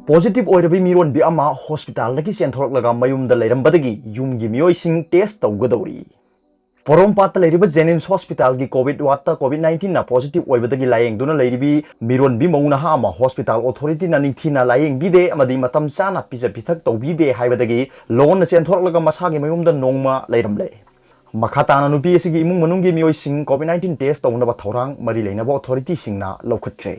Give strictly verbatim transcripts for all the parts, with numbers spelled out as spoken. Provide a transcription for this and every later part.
Positive ꯑꯣꯏꯔꯕꯤ ꯃꯤꯔꯣꯟꯕꯤ ꯑꯃ ꯍꯣꯁꯄꯤꯇꯥꯜꯗꯒꯤ ꯆꯦꯟꯊꯣꯔꯛꯂꯒ ꯃꯌꯨꯝꯗ ꯂꯩꯔꯝꯕꯗꯒꯤ ꯌꯨꯝꯒꯤ ꯃꯤꯑꯣꯏꯁꯤꯡ ꯇꯦꯁ ꯇꯧꯒꯗꯧꯔꯤ꯫ ꯄꯣꯔꯣꯝꯄꯥꯠꯇ ꯂꯩꯔꯤꯕ ꯖꯦꯅꯤꯝꯁ ꯍꯣꯁꯄꯤꯇꯥꯜꯒꯤ ꯀꯣꯚꯤꯗ ꯋꯥꯔꯗꯇ ꯀꯣꯚꯤꯗ ꯅꯥꯏꯟꯇꯤꯟꯅ ꯄꯣꯖꯤꯇꯤꯚ ꯑꯣꯏꯕꯗꯒꯤ ꯂꯥꯌꯦꯡꯗꯨꯅ ꯂꯩꯔꯤꯕꯤ ꯃꯤꯔꯣꯟꯕꯤ ꯃꯧ ꯅꯍꯥ ꯑꯃ ꯍꯣꯁꯄꯤꯇꯥꯜ ꯑꯣꯊꯣꯔꯤꯇꯤꯅ ꯅꯤꯡꯊꯤꯅ ꯂꯥꯌꯦꯡꯕꯤꯗꯦ ꯑꯃꯗꯤ ꯃꯇꯝ ꯆꯥꯅ ꯄꯤꯖ ꯄꯤꯊꯛ ꯇꯧꯕꯤꯗꯦ ꯍꯥꯏꯕꯗꯒꯤ ꯂꯣꯟꯅ ꯆꯦꯟꯊꯣꯔꯛꯂꯒ ꯃꯁꯥꯒꯤ ꯃꯌꯨꯝꯗ ꯅꯣꯡꯃ ꯂꯩꯔꯝꯂꯦ꯫ ꯃꯈꯥ ꯇꯥꯅ ꯅꯨꯄꯤ ꯑꯁꯤꯒꯤ ꯏꯃꯨꯡ ꯃꯅꯨꯡꯒꯤ ꯃꯤꯑꯣꯏꯁꯤꯡ ꯀꯣꯚꯤꯗ ꯅꯥꯏꯟꯇꯤꯟ ꯇꯦꯁ ꯇꯧꯅꯕ ꯊꯧꯔꯥꯡ ꯃꯔꯤ ꯂꯩꯅꯕ ꯑꯣꯊꯣꯔꯤꯇꯤꯁꯤꯡꯅ ꯂꯧꯈꯠꯈ꯭ꯔꯦ꯫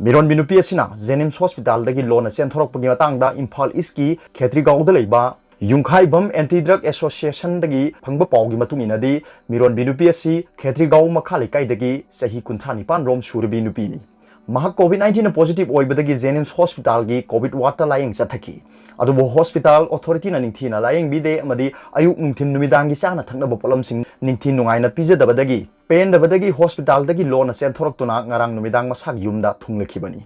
ꯃꯤꯔꯣꯟꯕꯤ ꯅꯨꯄꯤ ꯑꯁꯤꯅ ꯖꯦꯅꯤꯝꯁ ꯍꯣꯁꯄꯤꯇꯥꯜꯗꯒꯤ ꯂꯣꯟꯅ ꯆꯦꯟꯊꯣꯔꯛꯄꯒꯤ ꯃꯇꯥꯡꯗ ꯏꯝꯐꯥꯜ ꯏꯁꯀꯤ ꯈꯦꯇ꯭ꯔꯤꯒꯥꯎꯗ ꯂꯩꯕ ꯌꯨꯝꯈꯥꯏꯕꯝ ꯑꯦꯟꯇꯤ ꯗ꯭ꯔꯒ ꯑꯦꯁꯣꯁꯤꯌꯦꯁꯟꯗꯒꯤ ꯐꯪꯕ ꯄꯥꯎꯒꯤ ꯃꯇꯨꯡ ꯏꯟꯅꯗꯤ, ꯃꯤꯔꯣꯟꯕꯤ ꯅꯨꯄꯤ ꯑꯁꯤ ꯈꯦꯇ꯭ꯔꯤꯒꯥꯎ ꯃꯈꯥ ꯂꯩꯀꯥꯏꯗꯒꯤ ꯆꯍꯤ ꯀꯨꯟꯊ꯭ꯔꯥ ꯅꯤꯄꯥꯟ ꯔꯣꯝ ꯁꯨꯔꯕꯤ ꯅꯨꯄꯤꯅꯤ꯫ ꯃꯍꯥꯛ ꯀꯣꯚꯤꯗ ꯅꯥꯏꯟꯇꯤꯟꯅ ꯄꯣꯖꯤꯇꯤꯚ ꯑꯣꯏꯕꯗꯒꯤ ꯖꯦꯅꯤꯝꯁ ꯍꯣꯁꯄꯤꯇꯥꯜꯒꯤ ꯀꯣꯚꯤꯗ ꯋꯥꯔꯗꯇ ꯂꯥꯌꯦꯡ ꯆꯠꯊꯈꯤ꯫ ꯑꯗꯨꯕꯨ ꯍꯣꯁꯄꯤꯇꯥꯜ ꯑꯣꯊꯣꯔꯤꯇꯤꯅ ꯅꯤꯡꯊꯤꯅ ꯂꯥꯌꯦꯡꯕꯤꯗꯦ ꯑꯃꯗꯤ ꯑꯌꯨꯛ ꯅꯨꯡꯊꯤꯜ ꯅꯨꯃꯤꯗꯥꯡꯒꯤ ꯆꯥꯅ ꯊꯛꯅꯕ ꯄꯣꯠꯂꯝꯁꯤꯡ ꯅꯤꯡꯊꯤ ꯅꯨꯡꯉꯥꯏꯅ ꯄꯤꯖꯗꯕꯗꯒꯤ ꯄꯦꯟꯗꯕꯗꯒꯤ ꯍꯣꯁꯄꯤꯇꯥꯜꯗꯒꯤ ꯂꯣꯟꯅ ꯆꯦꯟꯊꯣꯔꯛꯇꯨꯅ ꯉꯔꯥꯡ ꯅꯨꯃꯤꯗꯥꯡ ꯃꯁꯥꯒꯤ ꯌꯨꯝꯗ ꯊꯨꯡꯂꯈꯤꯕꯅꯤ꯫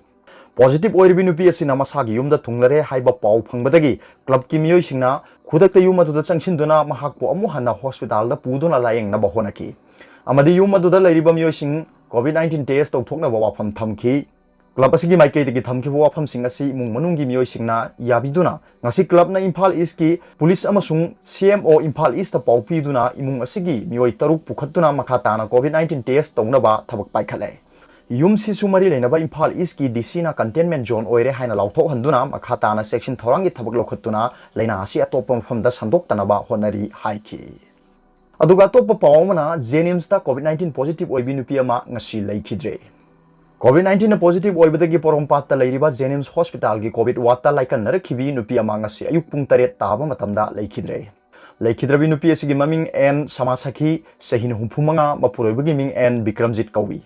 ꯄꯣꯖꯤꯇꯤꯚ ꯑꯣꯏꯔꯤꯕꯤ ꯅꯨꯄꯤ ꯑꯁꯤꯅ ꯃꯁꯥꯒꯤ ꯌꯨꯝꯗ ꯊꯨꯡꯂꯔꯦ ꯍꯥꯏꯕ ꯄꯥꯎ ꯐꯪꯕꯗꯒꯤ ꯀ꯭ꯂꯕꯀꯤ ꯃꯤꯑꯣꯏꯁꯤꯡꯅ ꯈꯨꯗꯛꯇ ꯌꯨꯝ ꯑꯗꯨꯗ ꯆꯪꯁꯤꯟꯗꯨꯅ ꯃꯍꯥꯛꯄꯨ ꯑꯃꯨꯛ ꯍꯟꯅ ꯍꯣꯁꯄꯤꯇꯥꯜꯗ ꯄꯨꯗꯨꯅ ꯂꯥꯌꯦꯡꯅꯕ ꯍꯣꯠꯅꯈꯤ ꯑꯃꯗꯤ ꯌꯨꯝ ꯑꯗꯨꯗ ꯂꯩꯔꯤꯕ ꯃꯤꯑꯣꯏꯁꯤꯡ ꯀꯣꯚꯤꯗ ꯅꯥꯏꯟꯇꯤꯟ ꯇꯦꯁ ꯇꯧꯊꯣꯛꯅꯕ ꯋꯥꯐꯝ ꯊꯝꯈꯤ꯫ ꯀ꯭ꯂꯕ ꯑꯁꯤꯒꯤ ꯃꯥꯏꯀꯩꯗꯒꯤ ꯊꯝꯈꯤꯕ ꯋꯥꯐꯝꯁꯤꯡ ꯑꯁꯤ ꯏꯃꯨꯡ ꯃꯅꯨꯡꯒꯤ ꯃꯤꯑꯣꯏꯁꯤꯡꯅ ꯌꯥꯕꯤꯗꯨꯅ ꯉꯁꯤ ꯀ꯭ꯂꯕꯅ ꯏꯝꯐꯥꯜ ꯏꯁꯀꯤ ꯄꯨꯂꯤꯁ ꯑꯃꯁꯨꯡ ꯁꯤ ꯑꯦꯝ ꯑꯣ ꯏꯝꯐꯥꯜ ꯏꯁꯇ ꯄꯥꯎ ꯄꯤꯗꯨꯅ ꯏꯃꯨꯡ ꯑꯁꯤꯒꯤ ꯃꯤꯑꯣꯏ ꯇꯔꯨꯛ ꯄꯨꯈꯠꯇꯨꯅ ꯃꯈꯥ ꯇꯥꯅ ꯀꯣꯚꯤꯗ ꯅꯥꯏꯟꯇꯤꯟ ꯇꯦꯁ ꯇꯧꯅꯕ ꯊꯕꯛ ꯄꯥꯏꯈꯠꯂꯦ꯫ ꯌꯨꯝꯁꯤꯁꯨ ꯃꯔꯤ ꯂꯩꯅꯕ ꯏꯝꯐꯥꯜ ꯏꯁꯀꯤ ꯗꯤ ꯁꯤꯅ ꯀꯟꯇꯦꯟꯃꯦꯟ ꯖꯣꯟ ꯑꯣꯏꯔꯦ ꯍꯥꯏꯅ ꯂꯥꯎꯊꯣꯛꯍꯟꯗꯨꯅ ꯃꯈꯥ ꯇꯥꯅ ꯆꯦꯛꯁꯤꯟ ꯊꯧꯔꯥꯡꯒꯤ ꯊꯕꯛ ꯂꯧꯈꯠꯇꯨꯅ ꯂꯩꯅꯥ ꯑꯁꯤ ꯑꯇꯣꯞꯄ ꯃꯐꯝꯗ ꯁꯟꯗꯣꯛꯇꯅꯕ ꯍꯣꯠꯅꯔꯤ ꯍꯥꯏꯈꯤ꯫ ꯑꯗꯨꯒ ꯑꯇꯣꯞꯄ ꯄꯥꯎ ꯑꯃꯅ, ꯖꯦꯅꯤꯝꯁꯇ ꯀꯣꯚꯤꯗ ꯅꯥꯏꯟꯇꯤꯟ ꯄꯣꯖꯤꯇꯤꯚ ꯑꯣꯏꯕꯤ ꯅꯨꯄꯤ ꯑꯃ ꯉꯁꯤ ꯂꯩꯈꯤꯗ꯭ꯔꯦ꯫ ꯀꯣꯚꯤꯗ ꯅꯥꯏꯟꯇꯤꯟꯅ ꯄꯣꯖꯤꯇꯤꯚ ꯑꯣꯏꯕꯗꯒꯤ ꯄꯣꯔꯣꯝꯄꯥꯠꯇ ꯂꯩꯔꯤꯕ ꯖꯦꯅꯤꯝꯁ ꯍꯣꯁꯄꯤꯇꯥꯜꯒꯤ ꯀꯣꯚꯤꯗ ꯋꯥꯔꯗꯇ ꯂꯥꯏꯀꯠꯅꯔꯛꯈꯤꯕꯤ ꯅꯨꯄꯤ ꯑꯃ ꯉꯁꯤ ꯑꯌꯨꯛ ꯄꯨꯡ ꯇꯔꯦꯠ ꯇꯥꯕ ꯃꯇꯝꯗ ꯂꯩꯈꯤꯗ꯭ꯔꯦ꯫ ꯂꯩꯈꯤꯗ꯭ꯔꯕꯤ ꯅꯨꯄꯤ ꯑꯁꯤꯒꯤ ꯃꯃꯤꯡ ꯑꯦꯟ ꯁꯃꯥꯁꯥꯈꯤ, ꯆꯍꯤꯅ ꯍꯨꯝꯐꯨ ꯃꯉꯥ, ꯃꯄꯨꯔꯣꯏꯕꯒꯤ ꯃꯤꯡ ꯑꯦꯟ ꯕꯤꯀ꯭ꯔꯝꯖꯤꯠ ꯀꯧꯏ꯫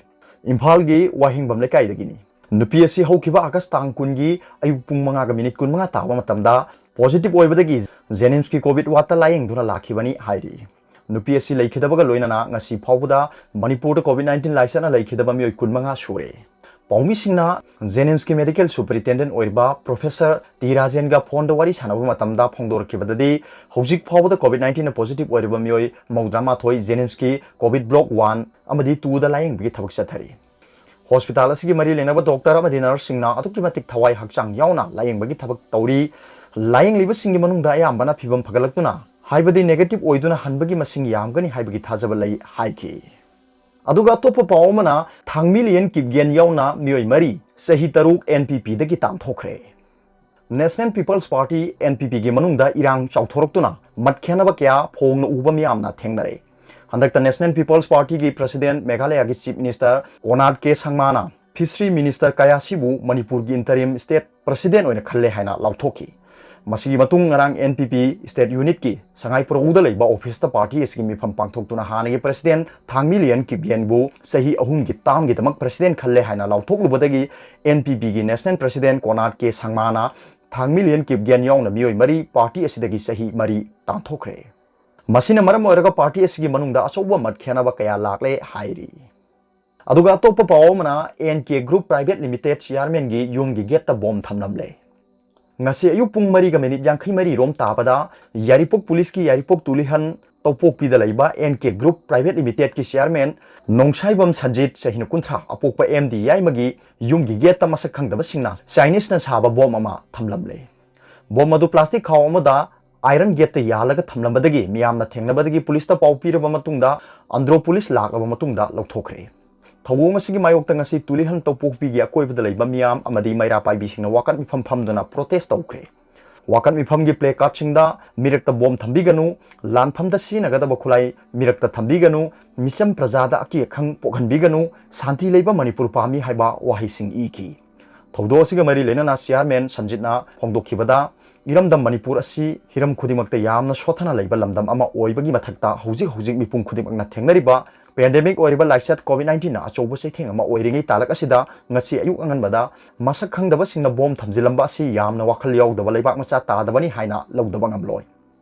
ꯏꯝꯐꯥꯜꯒꯤ ꯋꯥꯍꯦꯡꯕꯝ ꯂꯩꯀꯥꯏꯗꯒꯤꯅꯤ꯫ ꯅꯨꯄꯤ ꯑꯁꯤ ꯍꯧꯈꯤꯕ ꯑꯥꯒꯁ ꯇꯥꯡ ꯀꯨꯟꯒꯤ ꯑꯌꯨꯛ ꯄꯨꯡ ꯃꯉꯥꯒ ꯃꯤꯅꯤꯠ ꯀꯨꯟꯃꯉꯥ ꯇꯥꯕ ꯃꯇꯝꯗ ꯄꯣꯖꯤꯇꯤꯚ ꯑꯣꯏꯕꯗꯒꯤ ꯖꯦꯅꯤꯝꯁꯀꯤ ꯀꯣꯚꯤꯗ ꯋꯥꯔꯗꯇ ꯂꯥꯌꯦꯡꯗꯨꯅ ꯂꯥꯛꯈꯤꯕꯅꯤ ꯍꯥꯏꯔꯤ꯫ ꯅꯨꯄꯤ ꯑꯁꯤ ꯂꯩꯈꯤꯗꯕꯒ ꯂꯣꯏꯅꯅ ꯉꯁꯤ ꯐꯥꯎꯕꯗ ꯃꯅꯤꯄꯨꯔꯗ ꯀꯣꯚꯤꯗ ꯅꯥꯏꯟꯇꯤꯟ ꯂꯥꯏꯆꯠꯅ ꯂꯩꯈꯤꯗꯕ ꯃꯤꯑꯣꯏ ꯀꯨꯟꯃꯉꯥ ꯁꯨꯔꯦ꯫ ꯄꯥꯎꯃꯤꯁꯤꯡꯅ ꯖꯦꯅꯤꯝꯁꯀꯤ ꯃꯦꯗꯤꯀꯦꯜ ꯁꯨꯄꯔꯤꯟꯇꯦꯟꯗꯦꯟꯠ ꯑꯣꯏꯔꯤꯕ ꯄ꯭ꯔꯣꯐꯦꯁꯔ ꯇꯤ ꯔꯥꯖꯦꯟꯒ ꯐꯣꯟꯗ ꯋꯥꯔꯤ ꯁꯥꯟꯅꯕ ꯃꯇꯝꯗ ꯐꯣꯡꯗꯣꯔꯛꯈꯤꯕꯗꯗꯤ, ꯍꯧꯖꯤꯛ ꯐꯥꯎꯕꯗ ꯀꯣꯚꯤꯗ ꯅꯥꯏꯟꯇꯤꯟꯅ ꯄꯣꯖꯤꯇꯤꯚ ꯑꯣꯏꯔꯤꯕ ꯃꯤꯑꯣꯏ ꯃꯧꯗ꯭ꯔꯥꯃꯥꯊꯣꯏ ꯖꯦꯅꯤꯝꯁꯀꯤ ꯀꯣꯚꯤꯗ ꯕ꯭ꯂꯣꯛ ꯋꯥꯟ ꯑꯃꯗꯤ ꯇꯨꯗ ꯂꯥꯌꯦꯡꯕꯒꯤ ꯊꯕꯛ ꯆꯠꯊꯔꯤ꯫ ꯍꯣꯁꯄꯤꯇꯥꯜ ꯑꯁꯤꯒꯤ ꯃꯔꯤ ꯂꯩꯅꯕ ꯗꯣꯛꯇꯔ ꯑꯃꯗꯤ ꯅꯔꯁꯁꯤꯡꯅ ꯑꯗꯨꯛꯀꯤ ꯃꯇꯤꯛ ꯊꯋꯥꯏ ꯍꯛꯆꯥꯡ ꯌꯥꯎꯅ ꯂꯥꯌꯦꯡꯕꯒꯤ ꯊꯕꯛ ꯇꯧꯔꯤ꯫ ꯂꯥꯌꯦꯡꯂꯤꯕꯁꯤꯡꯒꯤ ꯃꯅꯨꯡꯗ ꯑꯌꯥꯝꯕꯅ ꯐꯤꯕꯝ ꯐꯒꯠꯂꯛꯇꯨꯅ, ꯍꯥꯏꯕꯗꯤ negative ꯑꯣꯏꯗꯨꯅ ꯍꯟꯕꯒꯤ ꯃꯁꯤꯡ ꯌꯥꯝꯒꯅꯤ ꯍꯥꯏꯕꯒꯤ ꯊꯥꯖꯕ ꯂꯩ ꯍꯥꯏꯈꯤ꯫ ꯑꯗꯨꯒ ꯑꯇꯣꯞꯄ ꯄꯥꯎ ꯑꯃꯅ, ꯊꯥꯡꯃꯤꯂꯤꯌꯟ ꯀꯤꯞꯒꯦꯟ ꯌꯥꯎꯅ ꯃꯤꯑꯣꯏ ꯃꯔꯤ, ꯆꯍꯤ ꯇꯔꯨꯛ, N P P ꯗꯒꯤ ꯇꯥꯟꯊꯣꯛꯈ꯭ꯔꯦ꯫ National People's Party, N P P ꯒꯤ ꯃꯅꯨꯡꯗ ꯏꯔꯥꯡ ꯆꯥꯎꯊꯣꯔꯛꯇꯨꯅ ꯃꯠ ꯈꯦꯅꯕ ꯀꯌꯥ ꯐꯣꯡꯅ ꯎꯕ ꯃꯤꯌꯥꯝꯅ ꯊꯦꯡꯅꯔꯦ꯫ ꯍꯟꯗꯛꯇ National People's Party ꯒꯤ President, ꯃꯦꯘꯥꯂꯌꯥꯒꯤ Chief Minister ꯀꯣꯅꯥꯔ ꯀꯦ ꯁꯪꯃꯥꯅ Fishery Minister ꯀꯌꯥꯁꯤꯕꯨ ꯃꯅꯤꯄꯨꯔꯒꯤ interim state president ꯑꯣꯏꯅ ꯈꯜꯂꯦ ꯍꯥꯏꯅ ꯂꯥꯎꯊꯣꯛꯈꯤ꯫ ꯃꯁꯤꯒꯤ ꯃꯇꯨꯡ ꯉꯔꯥꯡ N P P state unit ꯀꯤ ꯁꯉꯥꯏ ꯄ꯭ꯔꯧꯗ ꯂꯩꯕ office ꯇ party ꯑꯁꯤꯒꯤ ꯃꯤꯐꯝ ꯄꯥꯡꯊꯣꯛꯇꯨꯅ ꯍꯥꯟꯅꯒꯤ president ꯊꯥꯡꯃꯤꯂꯤꯌꯟ ꯀꯤꯞꯒꯦꯟꯕꯨ ꯆꯍꯤ ꯑꯍꯨꯝꯒꯤ term ꯒꯤꯗꯃꯛ president ꯈꯜꯂꯦ ꯍꯥꯏꯅ ꯂꯥꯎꯊꯣꯛꯂꯨꯕꯗꯒꯤ N P P ꯒꯤ national president ꯀꯣꯅꯥꯔ ꯀꯦ ꯁꯪꯃꯥꯅ ꯊꯥꯡꯃꯤꯂꯤꯌꯟ ꯀꯤꯞꯒꯦꯟ ꯌꯥꯎꯅ ꯃꯤꯑꯣꯏ ꯃꯔꯤ party ꯑꯁꯤꯗꯒꯤ ꯆꯍꯤ ꯃꯔꯤ ꯇꯥꯟꯊꯣꯛꯈ꯭ꯔꯦ꯫ ꯃꯁꯤꯅ ꯃꯔꯝ ꯑꯣꯏꯔꯒ party ꯑꯁꯤꯒꯤ ꯃꯅꯨꯡꯗ ꯑꯆꯧꯕ ꯃꯠ ꯈꯦꯅꯕ ꯀꯌꯥ ꯂꯥꯛꯂꯦ ꯍꯥꯏꯔꯤ꯫ ꯑꯗꯨꯒ ꯑꯇꯣꯞꯄ ꯄꯥꯎ ꯑꯃꯅ, N K Group Private Limited chairman ꯒꯤ ꯌꯨꯝꯒꯤ gate ꯇ bomb ꯊꯝꯂꯝꯂꯦ꯫ ꯉꯁꯤ ꯑꯌꯨꯛ ꯄꯨꯡ ꯃꯔꯤꯒ minute ꯌꯥꯡꯈꯩ ꯃꯔꯤ ꯔꯣꯝ ꯇꯥꯕꯗ ꯌꯥꯏꯔꯤꯄꯣꯛ police ꯀꯤ ꯌꯥꯏꯔꯤꯄꯣꯛ ꯇꯨꯂꯤꯍꯟ ꯇꯧꯄꯣꯛꯄꯤꯗ ꯂꯩꯕ N K Group Private Limited ꯀꯤ chairman ꯅꯣꯡꯁꯥꯏꯕꯝ ꯁꯟꯖꯤꯠ, ꯆꯍꯤ ꯀꯨꯟꯊ꯭ꯔꯥ, ꯑꯄꯣꯛꯄ M D ꯌꯥꯏꯃꯒꯤ ꯌꯨꯝꯒꯤ gate ꯇ ꯃꯁꯛ ꯈꯪꯗꯕꯁꯤꯡꯅ Chinese ꯅ ꯁꯥꯕ bomb ꯑꯃ ꯊꯝꯂꯝꯂꯦ꯫ Bomb ꯑꯗꯨ plastic ꯈꯥꯎ ꯑꯃꯗ iron gate ꯇ ꯌꯥꯜꯂꯒ ꯊꯝꯂꯝꯕꯗꯒꯤ ꯃꯤꯌꯥꯝꯅ ꯊꯦꯡꯅꯕꯗꯒꯤ police ꯇ ꯄꯥꯎ ꯄꯤꯔꯕ ꯃꯇꯨꯡꯗ ꯑꯟꯗ꯭ꯔꯣ police ꯂꯥꯛꯂꯕ ꯃꯇꯨꯡꯗ ꯂꯧꯊꯣꯛꯈ꯭ꯔꯦ꯫ ꯊꯧꯑꯣꯡ ꯑꯁꯤꯒꯤ ꯃꯥꯌꯣꯛꯇ ꯉꯁꯤ ꯇꯨꯂꯤꯍꯟ ꯇꯧꯄꯣꯛꯄꯤꯒꯤ ꯑꯀꯣꯏꯕꯗ ꯂꯩꯕ ꯃꯤꯌꯥꯝ ꯑꯃꯗꯤ ꯃꯩꯔꯥ ꯄꯥꯏꯕꯤꯁꯤꯡꯅ ꯋꯥꯀꯠ ꯃꯤꯐꯝ ꯐꯝꯗꯨꯅ protest ꯇꯧꯈ꯭ꯔꯦ꯫ ꯋꯥꯀꯠ ꯃꯤꯐꯝꯒꯤ placard ꯁꯤꯡꯗ "ꯃꯤꯔꯛꯇ bomb ꯊꯝꯕꯤꯒꯅꯨ", "ꯂꯥꯟꯐꯝꯗ ꯁꯤꯖꯤꯟꯅꯒꯗꯕ ꯈꯨꯠꯂꯥꯏ ꯃꯤꯔꯛꯇ ꯊꯝꯕꯤꯒꯅꯨ", "ꯃꯤꯆꯝ ꯄ꯭ꯔꯖꯥꯗ ꯑꯀꯤ ꯑꯈꯪ ꯄꯣꯛꯍꯟꯕꯤꯒꯅꯨ", "ꯁꯥꯟꯇꯤ ꯂꯩꯕ ꯃꯅꯤꯄꯨꯔ ꯄꯥꯝꯃꯤ" ꯍꯥꯏꯕ ꯋꯥꯍꯩꯁꯤꯡ ꯏꯈꯤ꯫ ꯊꯧꯗꯣꯛ ꯑꯁꯤꯒ ꯃꯔꯤ ꯂꯩꯅꯅ chairman ꯁꯟꯖꯤꯠꯅ ꯐꯣꯡꯗꯣꯛꯈꯤꯕꯗ, ꯏꯔꯝꯗꯝ ꯃꯅꯤꯄꯨꯔ ꯑꯁꯤ ꯍꯤꯔꯝ ꯈꯨꯗꯤꯡꯃꯛꯇ ꯌꯥꯝꯅ ꯁꯣꯠꯊꯅ ꯂꯩꯕ ꯂꯝꯗꯝ ꯑꯃ ꯑꯣꯏꯕꯒꯤ ꯃꯊꯛꯇ ꯍꯧꯖꯤꯛ ꯍꯧꯖꯤꯛ ꯃꯤꯄꯨꯝ ꯈꯨꯗꯤꯡꯃꯛꯅ ꯊꯦꯡꯅꯔꯤꯕ pandemic ꯑꯣꯏꯔꯤꯕ ꯂꯥꯏꯆꯠ COVID nineteen ꯅ ꯑꯆꯧꯕ ꯆꯩꯊꯦꯡ ꯑꯃ ꯑꯣꯏꯔꯤꯉꯩ ꯇꯥꯂꯛ ꯑꯁꯤꯗ ꯉꯁꯤ ꯑꯌꯨꯛ ꯑꯉꯟꯕꯗ ꯃꯁꯛ ꯈꯪꯗꯕꯁꯤꯡꯅ bomb ꯊꯝꯖꯤꯜꯂꯝꯕ ꯑꯁꯤ ꯌꯥꯝꯅ ꯋꯥꯈꯜ ꯌꯥꯎꯗꯕ ꯂꯩꯕꯥꯛ ꯃꯆꯥ ꯇꯥꯗꯕꯅꯤ ꯍꯥꯏꯅ ꯂꯧꯗꯕ ꯉꯝꯂꯣꯏ꯫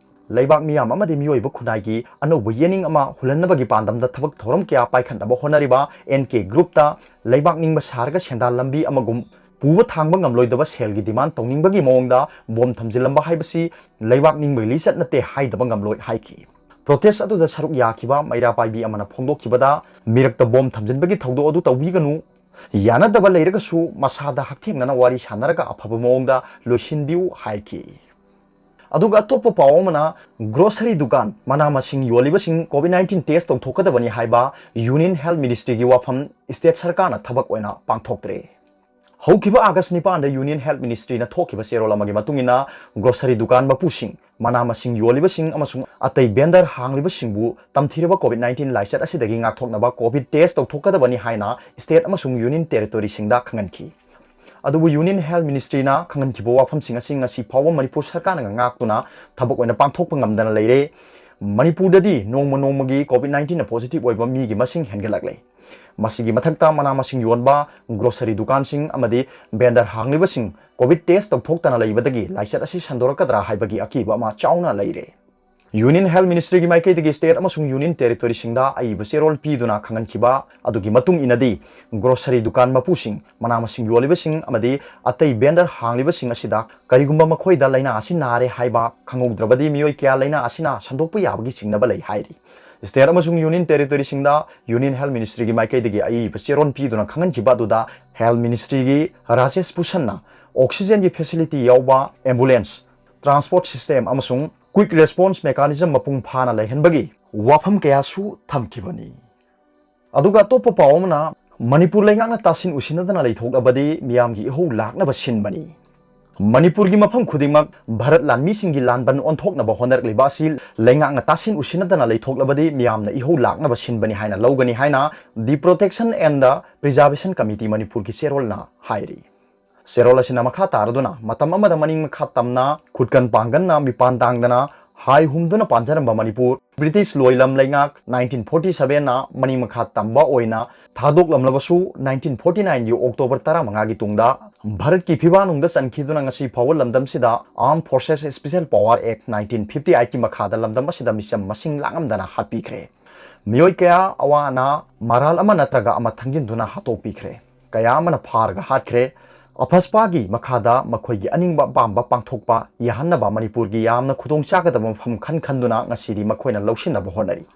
ꯂꯩꯕꯥꯛ ꯃꯤꯌꯥꯝ ꯑꯃꯗꯤ ꯃꯤꯑꯣꯏꯕ ꯈꯨꯟꯅꯥꯏꯒꯤ ꯑꯅꯧꯕ ꯌꯦꯅꯤꯡ ꯑꯃ ꯍꯨꯜꯍꯟꯅꯕꯒꯤ ꯄꯥꯟꯗꯝꯗ ꯊꯕꯛ ꯊꯧꯔꯝ ꯀꯌꯥ ꯄꯥꯏꯈꯠꯅꯕ ꯍꯣꯠꯅꯔꯤꯕ N K Group ꯇ ꯂꯩꯕꯥꯛ ꯅꯤꯡꯕ ꯁꯥꯔꯒ ꯁꯦꯟꯗꯥꯟ ꯂꯝꯕꯤ ꯑꯃꯒꯨꯝ ꯄꯨꯕ ꯊꯥꯡꯕ ꯉꯝꯂꯣꯏꯗꯕ ꯁꯦꯜꯒꯤ demand ꯇꯧꯅꯤꯡꯕꯒꯤ ꯃꯑꯣꯡꯗ bomb ꯊꯝꯖꯤꯜꯂꯝꯕ ꯍꯥꯏꯕꯁꯤ ꯂꯩꯕꯥꯛ ꯅꯤꯡꯕꯒꯤ ꯂꯤꯆꯠ ꯅꯠꯇꯦ ꯍꯥꯏꯗꯕ ꯉꯝꯂꯣꯏ ꯍꯥꯏꯈꯤ꯫ Protest ꯑꯗꯨꯗ ꯁꯔꯨꯛ ꯌꯥꯈꯤꯕ ꯃꯩꯔꯥ ꯄꯥꯏꯕꯤ ꯑꯃꯅ ꯐꯣꯡꯗꯣꯛꯈꯤꯕꯗ, ꯃꯤꯔꯛꯇ bomb ꯊꯝꯖꯤꯟꯕꯒꯤ ꯊꯧꯗꯣꯛ ꯑꯗꯨ ꯇꯧꯕꯤꯒꯅꯨ, ꯌꯥꯅꯗꯕ ꯂꯩꯔꯒꯁꯨ ꯃꯁꯥꯗ ꯍꯛꯊꯦꯡꯅꯅ ꯋꯥꯔꯤ ꯁꯥꯟꯅꯔꯒ ꯑꯐꯕ ꯃꯑꯣꯡꯗ ꯂꯣꯏꯁꯤꯟꯕꯤꯌꯨ ꯍꯥꯏꯈꯤ꯫ ꯑꯗꯨꯒ ꯑꯇꯣꯞꯄ ꯄꯥꯎ ꯑꯃꯅ, ꯒ꯭ꯔꯣꯁꯔꯤ ꯗꯨꯀꯥꯟ, ꯃꯅꯥ ꯃꯁꯤꯡ ꯌꯣꯜꯂꯤꯕꯁꯤꯡ COVID nineteen test ꯇꯧꯊꯣꯛꯀꯗꯕꯅꯤ ꯍꯥꯏꯕ Union Health Ministryꯒꯤ ꯋꯥꯐꯝ state ꯁꯔꯀꯥꯔꯅ ꯊꯕꯛ ꯑꯣꯏꯅ ꯄꯥꯡꯊꯣꯛꯇ꯭ꯔꯦ꯫ ꯍꯧꯈꯤꯕ August ꯅꯤꯄꯥꯟꯗ Union Health Ministryꯅ ꯊꯣꯛꯈꯤꯕ ꯆꯦꯔꯣꯜ ꯑꯃꯒꯤ ꯃꯇꯨꯡ ꯏꯟꯅ, ꯒ꯭ꯔꯣꯁꯔꯤ ꯗꯨꯀꯥꯟ ꯃꯄꯨꯁꯤꯡ, ꯃꯅꯥ ꯃꯁꯤꯡ ꯌꯣꯜꯂꯤꯕꯁꯤꯡ ꯑꯃꯁꯨꯡ ꯑꯇꯩ vendor ꯍꯥꯡꯂꯤꯕꯁꯤꯡꯕꯨ ꯇꯝꯊꯤꯔꯕ COVID nineteen ꯂꯥꯏꯆꯠ ꯑꯁꯤꯗꯒꯤ ꯉꯥꯛꯊꯣꯛꯅꯕ COVID test ꯇꯧꯊꯣꯛꯀꯗꯕꯅꯤ ꯍꯥꯏꯅ state ꯑꯃꯁꯨꯡ Union Territoryꯁꯤꯡꯗ ꯈꯪꯍꯟꯈꯤ꯫ ꯑꯗꯨꯕꯨ Union Health Ministryꯅ ꯈꯪꯍꯟꯈꯤꯕ ꯋꯥꯐꯝꯁꯤꯡ ꯑꯁꯤ ꯉꯁꯤ ꯐꯥꯎꯕ ꯃꯅꯤꯄꯨꯔ ꯁꯔꯀꯥꯔꯅ ꯉꯥꯛꯇꯨꯅ ꯊꯕꯛ ꯑꯣꯏꯅ ꯄꯥꯡꯊꯣꯛꯄ ꯉꯝꯗꯅ ꯂꯩꯔꯦ꯫ ꯃꯅꯤꯄꯨꯔꯗꯗꯤ ꯅꯣꯡꯃ ꯅꯣꯡꯃꯒꯤ COVID nineteenꯅ positive ꯑꯣꯏꯕ ꯃꯤꯒꯤ ꯃꯁꯤꯡ ꯍꯦꯟꯒꯠꯂꯛꯂꯦ꯫ ꯃꯁꯤꯒꯤ ꯃꯊꯛꯇ ꯃꯅꯥ ꯃꯁꯤꯡ ꯌꯣꯟꯕ, grocery ꯗꯨꯀꯥꯟꯁꯤꯡ ꯑꯃꯗꯤ vendor ꯍꯥꯡꯂꯤꯕꯁꯤꯡ COVID test ꯇꯧꯊꯣꯛꯇꯅ ꯂꯩꯕꯗꯒꯤ ꯂꯥꯏꯆꯠ ꯑꯁꯤ ꯁꯟꯗꯣꯔꯛꯀꯗ꯭ꯔꯥ ꯍꯥꯏꯕꯒꯤ ꯑꯀꯤꯕ ꯑꯃ ꯆꯥꯎꯅ ꯂꯩꯔꯦ꯫ Union Health Ministryꯒꯤ ꯃꯥꯏꯀꯩꯗꯒꯤ state ꯑꯃꯁꯨꯡ Union Territoryꯁꯤꯡꯗ ꯑꯏꯕ ꯆꯦꯔꯣꯜ ꯄꯤꯗꯨꯅ ꯈꯪꯍꯟꯈꯤꯕ ꯑꯗꯨꯒꯤ ꯃꯇꯨꯡ ꯏꯟꯅꯗꯤ, grocery ꯗꯨꯀꯥꯟ ꯃꯄꯨꯁꯤꯡ, ꯃꯅꯥ ꯃꯁꯤꯡ ꯌꯣꯜꯂꯤꯕꯁꯤꯡ ꯑꯃꯗꯤ ꯑꯇꯩ vendor ꯍꯥꯡꯂꯤꯕꯁꯤꯡ ꯑꯁꯤꯗ ꯀꯔꯤꯒꯨꯝꯕ ꯃꯈꯣꯏꯗ ꯂꯥꯏꯅꯥ ꯑꯁꯤ ꯅꯥꯔꯦ ꯍꯥꯏꯕ ꯈꯪꯍꯧꯗ꯭ꯔꯕꯗꯤ ꯃꯤꯑꯣꯏ ꯀꯌꯥ ꯂꯥꯏꯅꯥ ꯑꯁꯤꯅ ꯁꯟꯗꯣꯛꯄ ꯌꯥꯕꯒꯤ ꯆꯤꯡꯅꯕ ꯂꯩ ꯍꯥꯏꯔꯤ꯫ State ꯑꯃꯁꯨꯡ Union Territoryꯁꯤꯡꯗ Union Health Ministryꯒꯤ ꯃꯥꯏꯀꯩꯗꯒꯤ ꯑꯏꯕ ꯆꯦꯔꯣꯜ ꯄꯤꯗꯨꯅ ꯈꯪꯍꯟꯈꯤꯕ ꯑꯗꯨꯗ Health Ministryꯒꯤ ꯔꯥꯖꯦꯁ ꯚꯨꯁꯟꯅ oxygenꯒꯤ facility ꯌꯥꯎꯕ ambulance, transport system ꯑꯃꯁꯨꯡ quick response mechanism ꯃꯄꯨꯡ ꯐꯥꯅ ꯂꯩꯍꯟꯕꯒꯤ ꯋꯥꯐꯝ ꯀꯌꯥꯁꯨ ꯊꯝꯈꯤꯕꯅꯤ꯫ ꯑꯗꯨꯒ ꯑꯇꯣꯞꯄ ꯄꯥꯎ ꯑꯃꯅ, ꯃꯅꯤꯄꯨꯔ ꯂꯩꯉꯥꯛꯅ ꯇꯥꯁꯤꯟ ꯎꯁꯤꯟꯅꯗꯅ ꯂꯩꯊꯣꯛꯂꯕꯗꯤ ꯃꯤꯌꯥꯝꯒꯤ ꯏꯍꯧ ꯂꯥꯛꯅꯕ ꯁꯤꯟꯕꯅꯤ꯫ ꯃꯅꯤꯄꯨꯔꯒꯤ ꯃꯐꯝ ꯈꯨꯗꯤꯡꯃꯛ ꯚꯥꯔꯠ ꯂꯥꯟꯃꯤꯁꯤꯡꯒꯤ ꯂꯥꯟꯕꯟ ꯑꯣꯟꯊꯣꯛꯅꯕ ꯍꯣꯠꯅꯔꯛꯂꯤꯕ ꯑꯁꯤ ꯂꯩꯉꯥꯛꯅ ꯇꯥꯁꯤꯟ ꯎꯁꯤꯟꯅꯗꯅ ꯂꯩꯊꯣꯛꯂꯕꯗꯤ ꯃꯤꯌꯥꯝꯅ ꯏꯍꯧ ꯂꯥꯛꯅꯕ ꯁꯤꯟꯕꯅꯤ ꯍꯥꯏꯅ ꯂꯧꯒꯅꯤ ꯍꯥꯏꯅ The Protection and the Preservation Committee ꯃꯅꯤꯄꯨꯔꯒꯤ ꯆꯦꯔꯣꯜꯅ ꯍꯥꯏꯔꯤ꯫ ꯆꯦꯔꯣꯜ ꯑꯁꯤꯅ ꯃꯈꯥ ꯇꯥꯔꯗꯨꯅ ꯃꯇꯝ ꯑꯃꯗ ꯃꯅꯤꯡ ꯃꯈꯥ ꯇꯝꯅ, ꯈꯨꯠꯀꯟ ꯄꯥꯡꯒꯟꯅ ꯃꯤꯄꯥꯟ ꯇꯥꯡꯗꯅ, ꯍꯥꯏ ꯍꯨꯝꯗꯨꯅ ꯄꯥꯟꯖꯔꯝꯕ ꯃꯅꯤꯄꯨꯔ, British ꯂꯣꯏꯂꯝ ꯂꯩꯉꯥꯛ nineteen forty sevenꯅ ꯃꯅꯤꯡ ꯃꯈꯥ ꯇꯝꯕ ꯑꯣꯏꯅ ꯊꯥꯗꯣꯛꯂꯝꯂꯕꯁꯨ, nineteen forty nineꯒꯤ October ꯇꯔꯥꯃꯉꯥꯒꯤ ꯇꯨꯡꯗ ꯚꯥꯔꯠꯀꯤ ꯐꯤꯕꯥꯅꯨꯡꯗ ꯆꯟꯈꯤꯗꯨꯅ ꯉꯁꯤ ꯐꯥꯎꯕ ꯂꯝꯗꯝꯁꯤꯗ Armed Forces Special Power Act nineteen fifty eightꯀꯤ ꯃꯈꯥꯗ ꯂꯝꯗꯝ ꯑꯁꯤꯗ ꯃꯤꯆꯝ ꯃꯁꯤꯡ ꯂꯥꯡꯉꯝꯗꯅ ꯍꯥꯠꯄꯤꯈ꯭ꯔꯦ꯫ ꯃꯤꯑꯣꯏ ꯀꯌꯥ ꯑꯋꯥ ꯑꯅꯥ ꯃꯔꯥꯜ ꯑꯃ ꯅꯠꯇ꯭ꯔꯒ ꯑꯃ ꯊꯪꯖꯤꯟꯗꯨꯅ ꯍꯥꯠꯇꯣꯛꯄꯤꯈ꯭ꯔꯦ꯫ ꯀꯌꯥ ꯑꯃꯅ ꯐꯥꯔꯒ ꯍꯥꯠꯈ꯭ꯔꯦ꯫ ꯑꯐꯁꯄꯥꯒꯤ ꯃꯈꯥꯗ ꯃꯈꯣꯏꯒꯤ ꯑꯅꯤꯡꯕ ꯑꯄꯥꯝꯕ ꯄꯥꯡꯊꯣꯛꯄ ꯌꯥꯍꯟꯅꯕ ꯃꯅꯤꯄꯨꯔꯒꯤ ꯌꯥꯝꯅ ꯈꯨꯗꯣꯡ ꯆꯥꯒꯗꯕ ꯃꯐꯝ ꯈꯟ ꯈꯟꯗꯨꯅ ꯉꯁꯤꯗꯤ ꯃꯈꯣꯏꯅ ꯂꯧꯁꯤꯟꯅꯕ ꯍꯣꯠꯅꯔꯤ꯫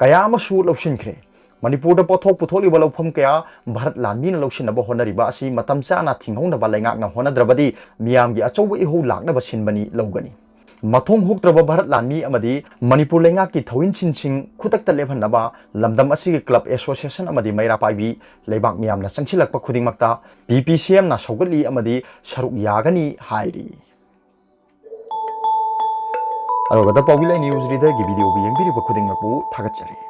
ꯀꯌꯥ ꯑꯃꯁꯨ ꯂꯧꯁꯤꯟꯈ꯭ꯔꯦ꯫ ꯃꯅꯤꯄꯨꯔꯗ ꯄꯣꯠꯊꯣꯛ ꯄꯨꯊꯣꯛꯂꯤꯕ ꯂꯧꯐꯝ ꯀꯌꯥ ꯚꯥꯔꯠ ꯂꯥꯟꯃꯤꯅ ꯂꯧꯁꯤꯟꯅꯕ ꯍꯣꯠꯅꯔꯤꯕ ꯑꯁꯤ ꯃꯇꯝ ꯆꯥꯅ ꯊꯤꯡꯍꯧꯅꯕ ꯂꯩꯉꯥꯛꯅ ꯍꯣꯠꯅꯗ꯭ꯔꯕꯗꯤ ꯃꯤꯌꯥꯝꯒꯤ ꯑꯆꯧꯕ ꯏꯍꯧ ꯂꯥꯛꯅꯕ ꯁꯤꯟꯕꯅꯤ ꯂꯧꯒꯅꯤ꯫ ꯃꯊꯣꯡ ꯍꯨꯛꯇ꯭ꯔꯕ ꯚꯥꯔꯠ ꯂꯥꯟꯃꯤ ꯑꯃꯗꯤ ꯃꯅꯤꯄꯨꯔ ꯂꯩꯉꯥꯛꯀꯤ ꯊꯧꯏꯟꯁꯤꯟꯁꯤꯡ ꯈꯨꯗꯛꯇ ꯂꯦꯞꯍꯟꯅꯕ ꯂꯝꯗꯝ ꯑꯁꯤꯒꯤ ꯀ꯭ꯂꯕ ꯑꯦꯁꯣꯁꯤꯌꯦꯁꯟ ꯑꯃꯗꯤ ꯃꯩꯔꯥ ꯄꯥꯏꯕꯤ ꯂꯩꯕꯥꯛ ꯃꯤꯌꯥꯝꯅ ꯆꯪꯁꯤꯜꯂꯛꯄ ꯈꯨꯗꯤꯡꯃꯛꯇ ꯄꯤꯄꯤꯁꯤꯑꯦꯝꯅ ꯁꯧꯒꯠꯂꯤ ꯑꯃꯗꯤ ꯁꯔꯨꯛ ꯌꯥꯒꯅꯤ ꯍꯥꯏꯔꯤ꯫ ꯑꯔꯣꯏꯕꯗ ꯄꯥꯎꯕꯤ ꯂꯥꯏ ꯅ꯭ꯌꯨꯁ ꯔꯤꯗꯔꯒꯤ ꯚꯤꯗꯤꯑꯣꯕꯨ ꯌꯦꯡꯕꯤꯔꯤꯕ ꯈꯨꯗꯤꯡꯃꯛꯄꯨ ꯊꯥꯒꯠꯆꯔꯤ꯫